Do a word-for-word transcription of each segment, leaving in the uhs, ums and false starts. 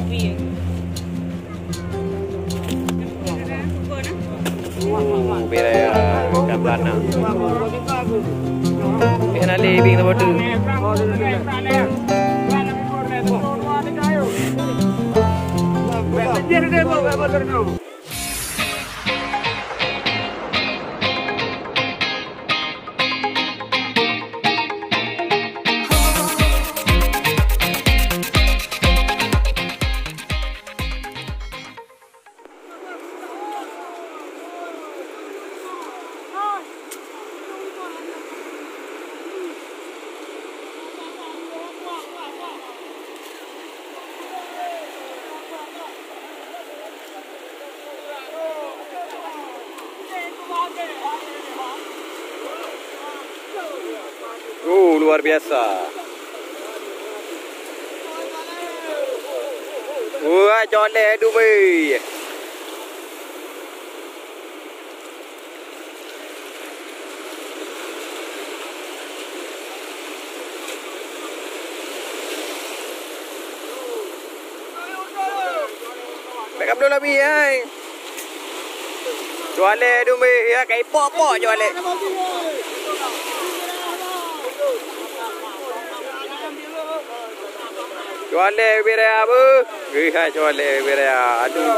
Oh, bira ya, ikan pelana. Ikan lali, bing tu betul. Oh, luar biasa. Wah, colek Dubai. Bèk kabloe labi, hai. Cualè dumè, ya, kai pok-pok cualè. Cualè bira beuh. Geuh hai cualè bira. Aduh.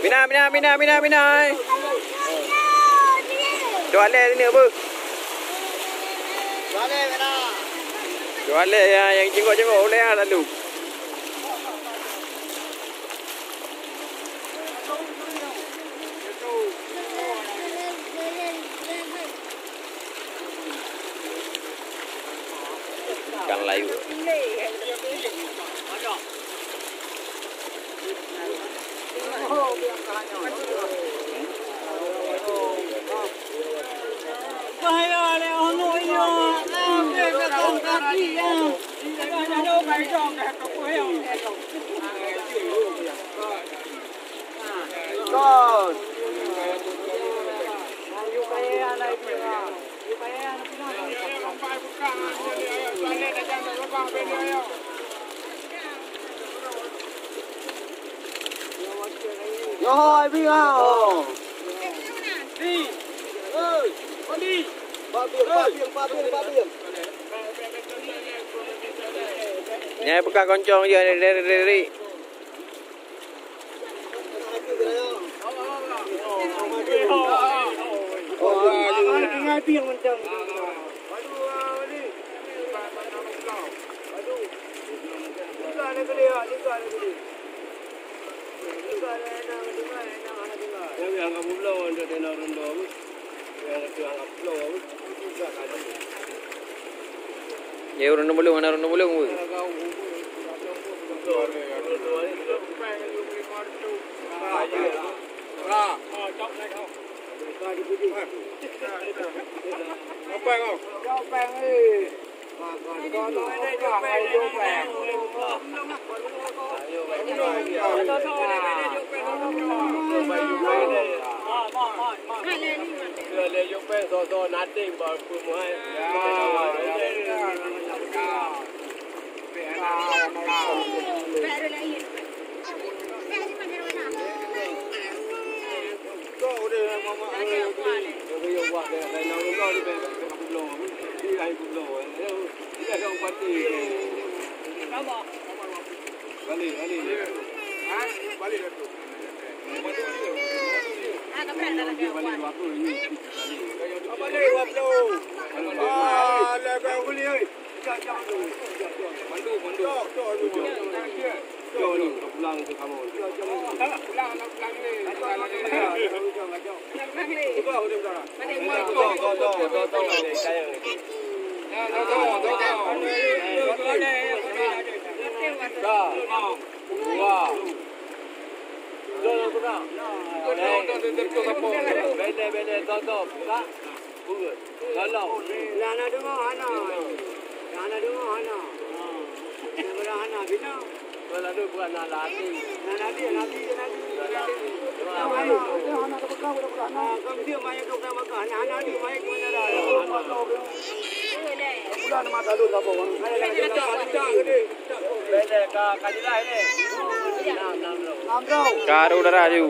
Mina, mina, mina, mina, mina, hai. Cualè ni beuh. Cualè ya, nyang jengok-jengok ulèe lalu. Ikan layu. Yohoi, bing ah. Nyai peugah goncong je, deri, deri, deri. Ya, ureueng Teumulong, hana ureueng Teumulong, weh. Karu darah ju.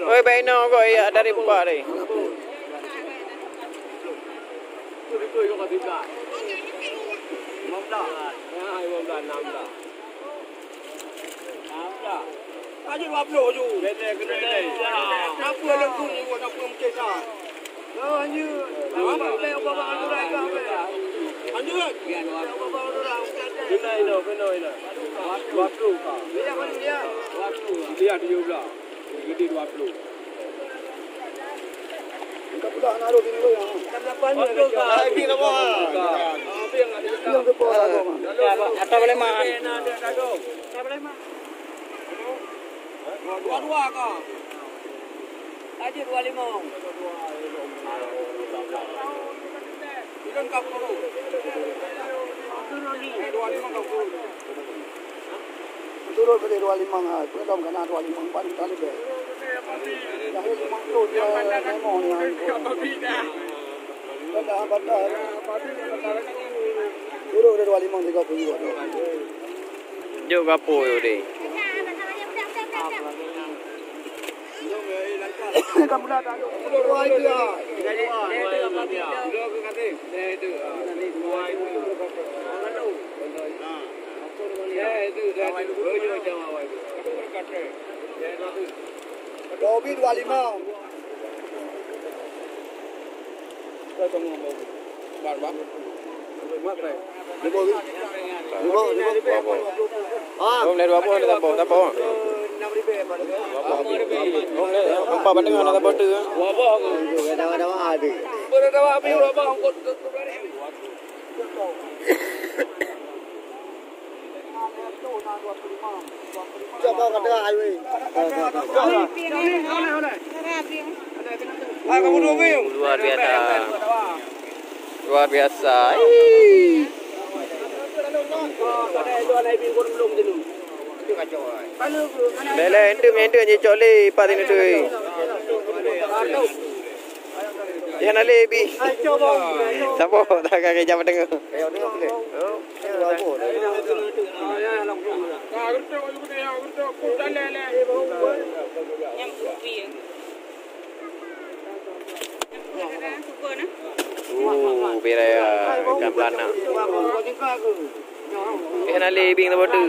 Oi, bèk inoe kok, ya, dari buka tadi. Aja dua puluh ju. Kenapa lengkung ni, kenapa mungkin tak? Kena inoe, kena inoe. Dua puluh ka. Dia tujuh belas. Jadi dua puluh. Atau boleh mah. Dua-dua ka. Aja dua lima. Turun ka puluh. Dua lima ka puluh. Turun ka dua lima ngai. Peue dong kana dua lima ban tali be. Dah lima puluh dia lima yang. Dah ban dah. Turun ka dua lima tiga puluh. Jok gapo yo deh. Bobi dua lima. Bar, bar. Lima, bre. Lima, lima, lima. Ah. Belum dah dua puluh, dah dua puluh, dah dua puluh. Belum dah, empat batang dah dua puluh tu. Dua puluh. Dah dawa-dawa ada. Dah dawa habis, dua puluh. Luar biasa. Luar biasa. Ih. Lé-lé, enteuk, enteuk, jicok lé, pat ini tu. Nyang na lé bi. Saboh, tak ka keujam deungoe. Oh, bira ya, gambar na. Nyang na lé bi na bodoh.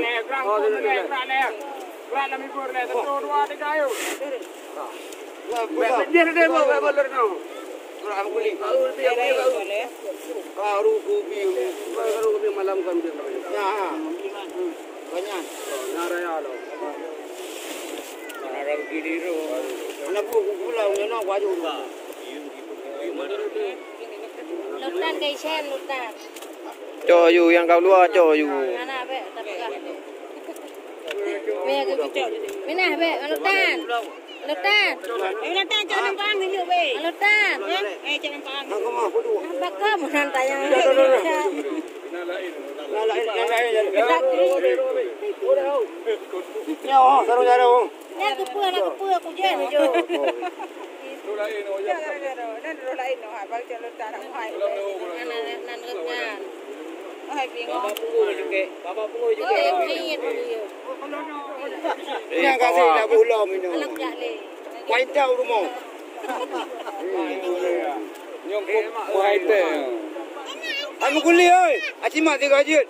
Lutan kai sen, lutan. Cok yu, nyang ka luwa cok yu. Hana bèk, tapi ah. Meh ke cok. Minah bèk, lutan. Lutan. Eh, lutan, cok numpang tunjuk, weh. Lutan. Eh, cok numpang. Bakam nan tayang. Ya, oh, sarung jarum. Nyan keupeue, aneuk keupeue, kujen, jo. Gara-gara, nan droe laén, oh, abang cok lutan, aneuk muhai. Aneuk nan rot nyan. Hai, bingung. Bapak pungo juga. Bapak pungo juga. Oh, eh, kayèe tu, yo. Eh, nyang kasih lagu lom ini. Aneuk jak lé. Paintau rumoh. Nyong kok muhai teh. Aneuk kuli, oi. Aci mak tiga jeuet.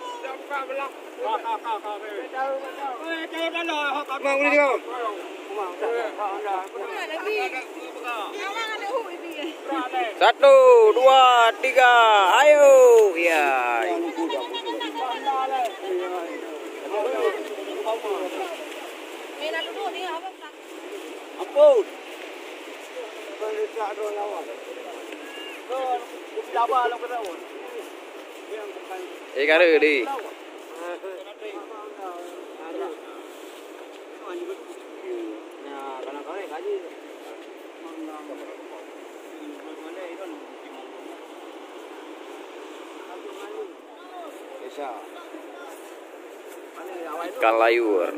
Satu, dua, tiga, ayo. Ya. Ampun. Eh, kara deh. Ikan layur.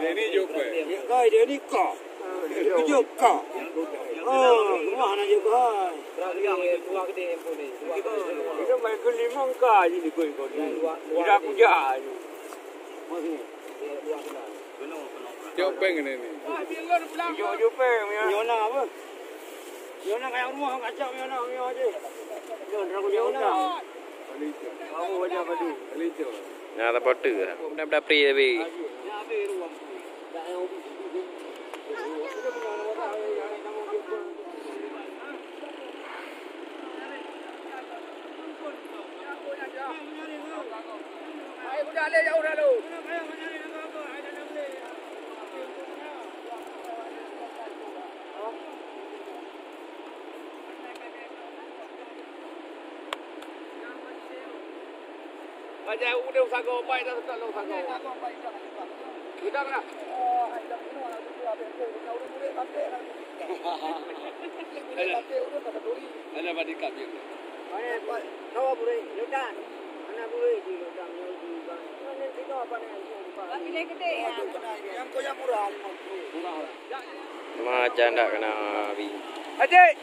Ini jok, eh? Jok, eh, dia ni kah? Jok kah? Oh, rumah nak jok, hai. Itu main ke lima kah ini, kau, kau ni. Tidak kuja ni. Tiok péng ni, ni. Tiok, tiok péng, ya. Nyona apa? Nyona kayak rumah kacau nyona, nyona aja. Nyona, nyona. Kali itu. Aku wajah padu. Kali itu. Nah, tak patut lah. Aku dah, dah free tapi. Raja udeueng sagoe, baik dah seutôt lôn sagoe. Udang dah. Ada bodyguard dia. Macan dak kena bi. Adik!